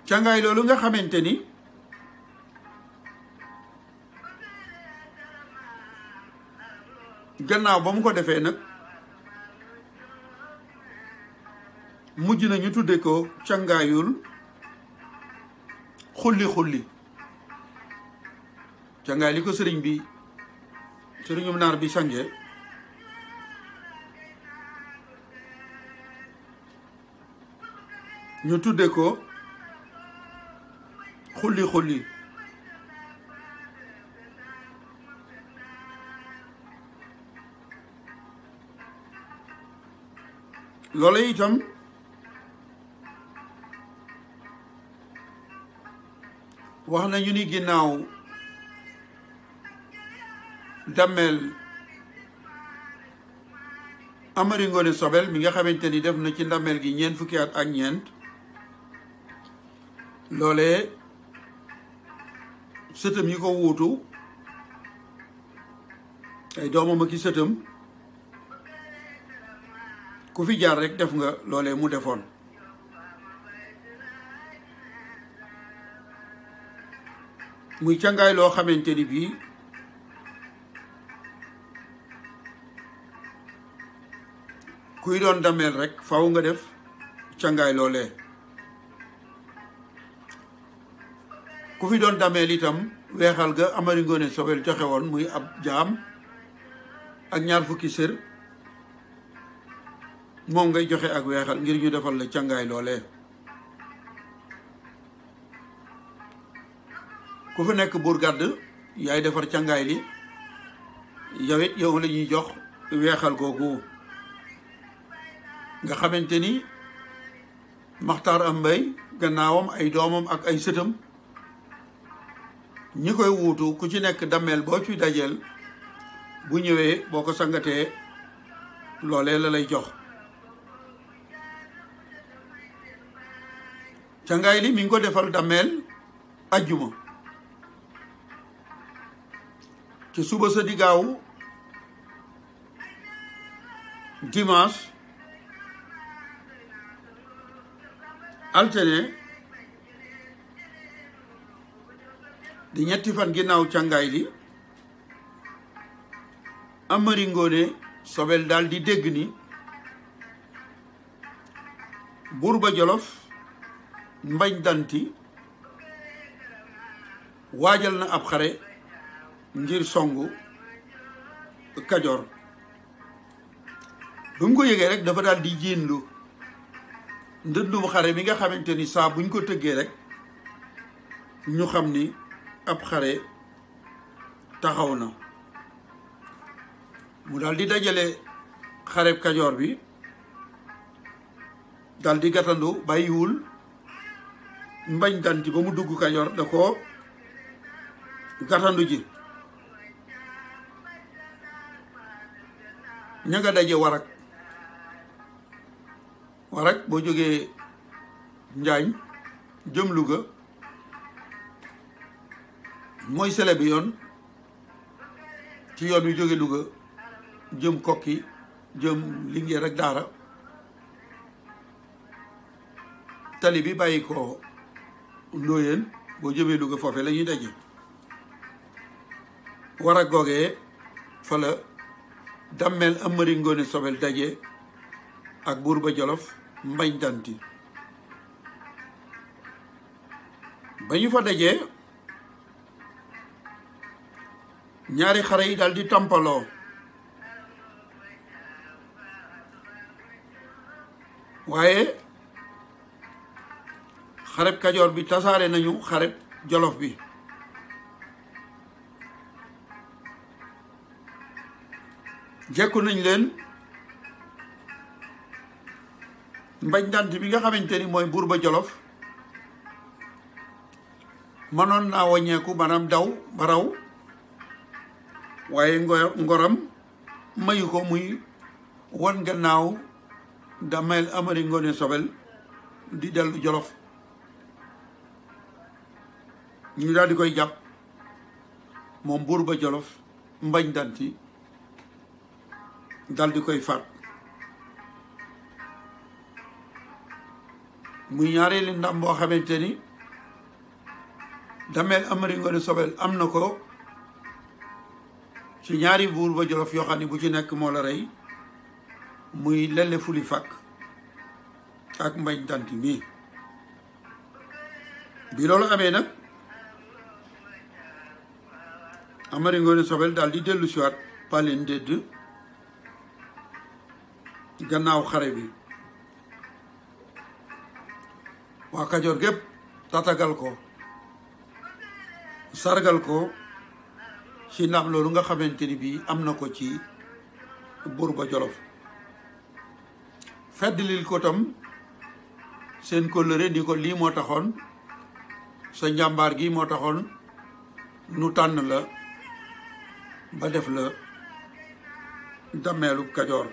càngaay loolu nga xamante ni gannaaw ba mu ko defee nag mujj na ñu tudde ko càngaayul xulli càngaay li ko sëriñum naar bi sange ñu tudde ko xulli loola itam wax nañu ni ginnaaw dammeel Amari Ngoone Sobel mi nga xamante ni def na ci ndameel gi ñeent fukki at ak ñeent loolee sëtëm yi ko wuutu ay doomam ak i sëtëm ku fi jaar rek def nga loolee mu defoon muy càngaay loo xamante ni bii kuy doon dameel rek faw nga def càngaay loolee ku fi doon dameel itam weexal ga Amari Ngoone Sobel joxe woon muy ab jaam ak ñaar fukki sër moom ngay joxe ak weexal ngir ñu defal la càngaay loolee ku fi nekk buur gàdd yaay defar càngaay li yow it yow la ñuy jox weexal googu nga xamante ni Maxtaar am mbay gannaawam ay doomam ak ay sëtam ñi koy wuutu ku ci nekk dammeel boo ci dajeel bu ñëwee boo ko sangatee loolee la lay jox càngaay li mi ngi ko defal dammeel ajjuma ci suba sa di gaaw dimanche altine di ñetti fan ginnaaw càngaay li Amari Ngoone Sobel daal di dégg ni buur ba Jolof Mbañ Danti waajal na ab xare ngir songu Kajoor bu mu ko yëgee rek dafa daal di jéenlu ndëndum xare mi nga xamante ni saa buñ ko tëggee rek ñu xam ni ab xare taxaw na mu daal di dajale xareb Kajoor bi daal di gàttandu bàyyiwul Mbañ Danti ba mu dugg Kajoor da ko gàttandu ji ña nga daje warak boo jógee Njaañ jëm Louga mooy sele bi yoon ci yoon wi jóge Louga jëm Kokki jëm Linguère ak Daara tali bi bàyyi ko Ndoyeen boo jëmee Louga foofe la ñuy daje warak googee fa la dammeel Amari Ngoone Sobel daje ak buur ba Jolof Mbañ Danti ba ñu fa dajee ñaari xare yi daal di tampaloo waaye xareb Kajoor bi tasaare nañu xareb Jolof bi jekku nañ leen Mbañ Danti bi nga xamante ni mooy buur ba Jolof mënoon naa wàññeeku maanaam daw ba raw waaye ngoram mayu ko muy wan gannaaw dammeel Amari Ngoone Sobel di dellu Jolof ñu daal di koy jàpp moom buur ba Jolof Mbañ Danti dal di koy faat muy ñaareelu ndam boo xamante ni dameel Amari Ngoone Sobel am na ko ci ñaari buur ba Jolof yoo xam ne bu ci nekk moo la rey muy Lelle Fuli Fakk ak Mbañ Danti mii bi loolu amee nag Amari Ngoone Sobel daal di dellu siwaat Paleen Ndédd gannaaw xare bi waa Kajoor gépp tatagal ko sargal ko ci ndam loolu nga xamante ni bii am na ko ci buur ba Jolof feddlil ko tam seen kóllëre ni ko lii moo taxoon sa njàmbaar gi moo taxoon nu tànn la ba def la dameelu Kajoor